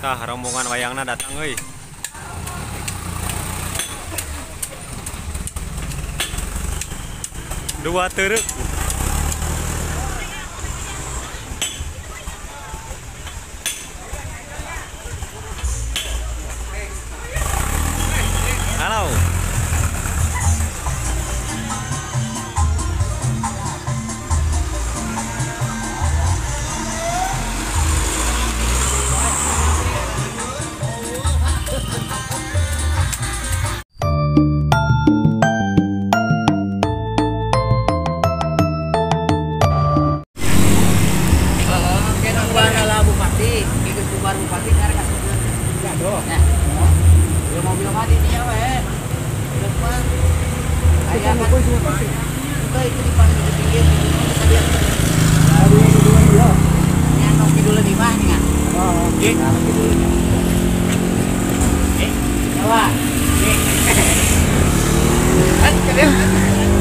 Tah rombongan wayangna datang euy. Dua truk. Halo.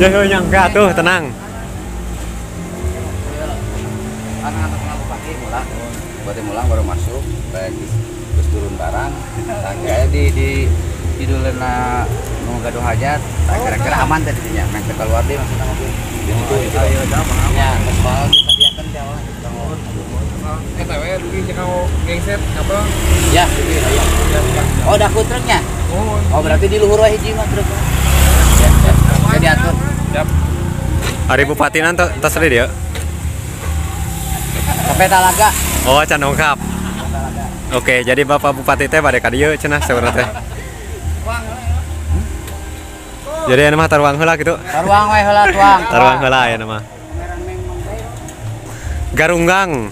Ya nyangka tuh tenang. Anak-anak bupati mulang, bupati mulang baru masuk, baik terus turun barang. Kayak di dulena nu gaduh hajat, kira-kira aman tadi dinya. Main keluar deh maksudna mobil. Itu itu. Ya, soal disediakan jauh. Eta we dugi jeung gengset apa? Ya, oh, daku truknya. Oh, berarti di luhur wae hiji mah truk. Ya, ya. Diatur. Siap. Ari bupati nanti tos di dieu. Sampai Talaga. Oh, can dongkap. Oke, jadi Bapak Bupati teh bade ka dieu cenah saurna teh. Jadi anu mah taruang heula kitu. Taruang we heula tuang. Taruang heula aya mah. Garunggang.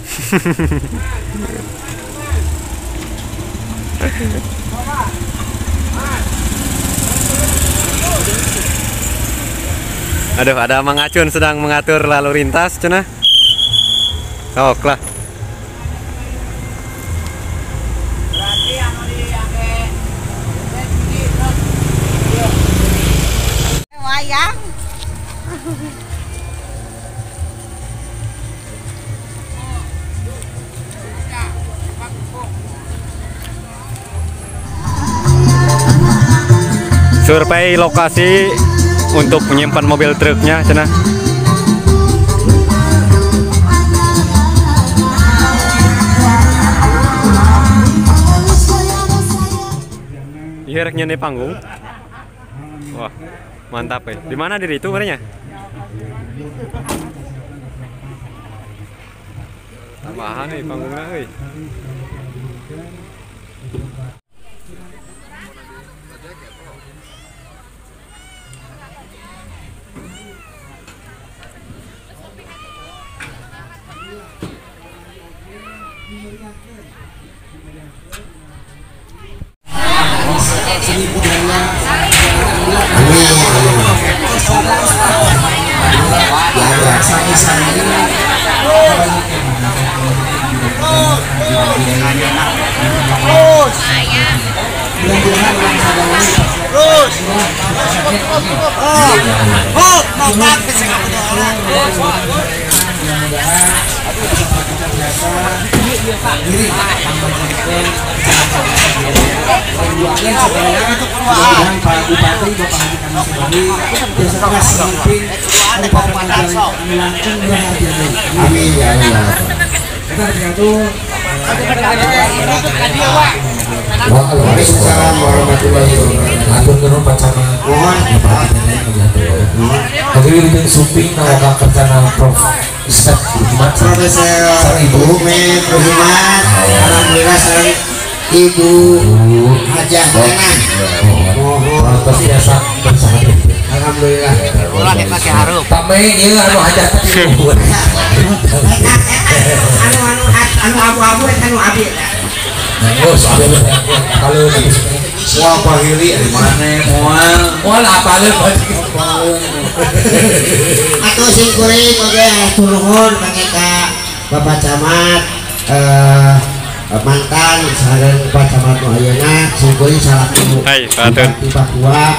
Aduh, ada Mang Acun sedang mengatur lalu lintas cenah. Sok lah. Berarti anu diangge wayang. Survei lokasi untuk menyimpan mobil truknya cenah. Iya rek nyeun panggung. Wah, mantap ya. Di mana diri itu merenya? Tambahan nih panggungnya euy. Seni budaya Pak Bupati Bapak Haji kami sebagai biasa keras memimpin Kabupaten Majalengka bahagia. Amin ya Allah. Kita berjatuh. Waalaikumsalam warahmatullahi wabarakatuh. Atur nuhun Pak Camat. Mohon Tadi wilujeng suping ka kerjana Prof Ustaz Ruhimat. Profesor Ibu Med Ruhimat. Alhamdulillah sareng Ibu Hajah Nenah. Mohon biasa bersahabat. Alhamdulillah. Ulah kita pakai harup. Tamai ieu anu hajat teh. Anu anu anu abu-abu eta nu abi. Nah, soalnya kalau wah pahili di mana moal moal apaleun atuh sing kuring oge hatur nuhun kangge ka Bapak Camat mantan sareng Pak Camat nu ayeuna sing kuring salaku Hai Pak Atun di Papua.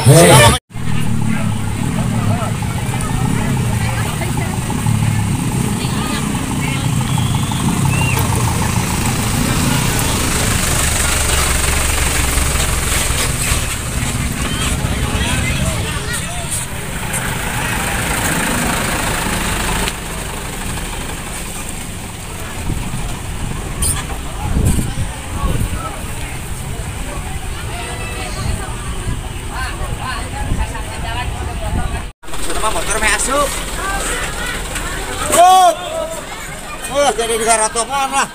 Jadi digarotongan lah.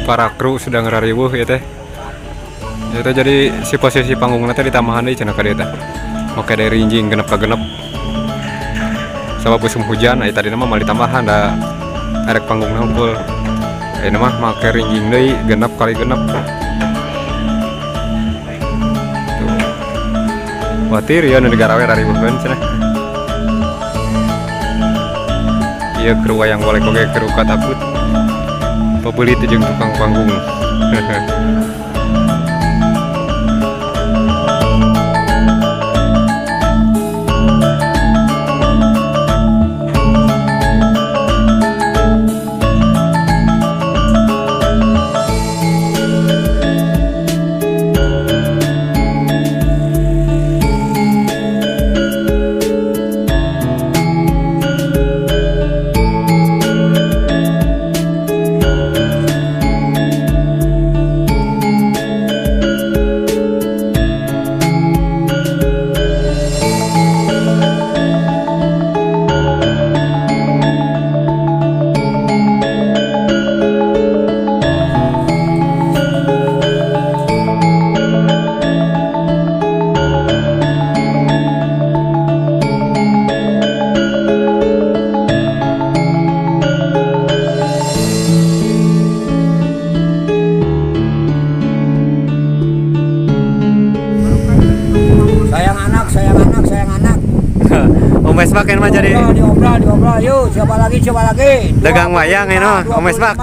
Para kru sedang rariweuh ya teh. Ya teh jadi si posisi panggungna teh ditambahan deui cenah ka dieu teh. Make dari rinjing genep ka genep. Sabab musim hujan aya tadina mah moal ditambahan da arek panggungna unggul. Ayeuna mah make rinjing deui genep kali genep. Tuh. Watir ya nu digarawe rariweuheun cenah. Ieu kru wayang golek oge kru katakut. Pebeli itu jeung tukang panggung. Sayang anak, sayang anak. Om Mesbak mah jadi diobral, yuk siapa lagi. Dagang wayang eno, Om Mesbak.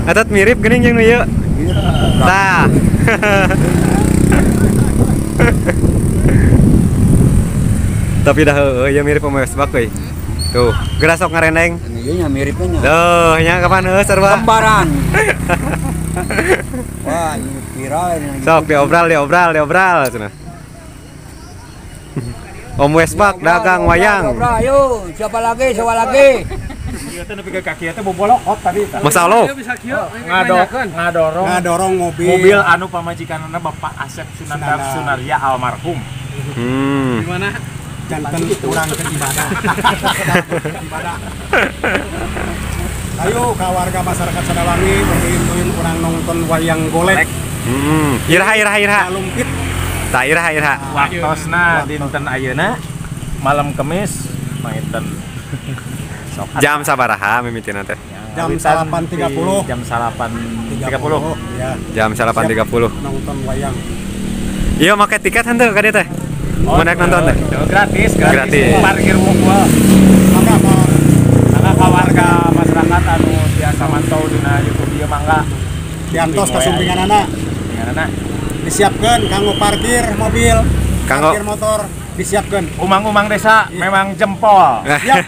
Atat mirip geuning jeung nu ieu. Tah. Tapi dah heueuh ieu mirip Om Mesbak euy. Tuh, geura sok ngarendeng. Ieu nya miripnya nya. Tuh, nya kapan heueuh sarua. Kembaran. Wah, ini viral ini. Sok diobral cenah. Om Westbak dagang wayang. Ayo, siapa lagi? Ieu teh nepi ka kaki teh bobolokot tadi. Masa Allah. Ngadorong mobil anu pamajikanna Bapak Asep Sunandar Sunarya almarhum. Di mana? Janten urang ke ibadah. Ayo ka warga masyarakat Sadawangi berlin-lin urang nonton wayang golek. Iraha. Lumpit. Tah iraha. Waktosna dinten ayeuna malam Kemis panginten. Jam sabaraha mimitina teh? Jam 8.30. Jam 8.30. Ya. Jam 8.30. Nonton wayang. Iya make tiket henteu ka dieu teh? Mau naik nonton teh? Gratis. Parkir wungkul. Mangga ka warga masyarakat anu biasa mantau dina YouTube ieu mangga. Diantos kasumpinganana. Kasumpinganana. Disiapkan kanggo parkir mobil, kanggo parkir motor, disiapkan. Umang-umang desa memang jempol. Siap.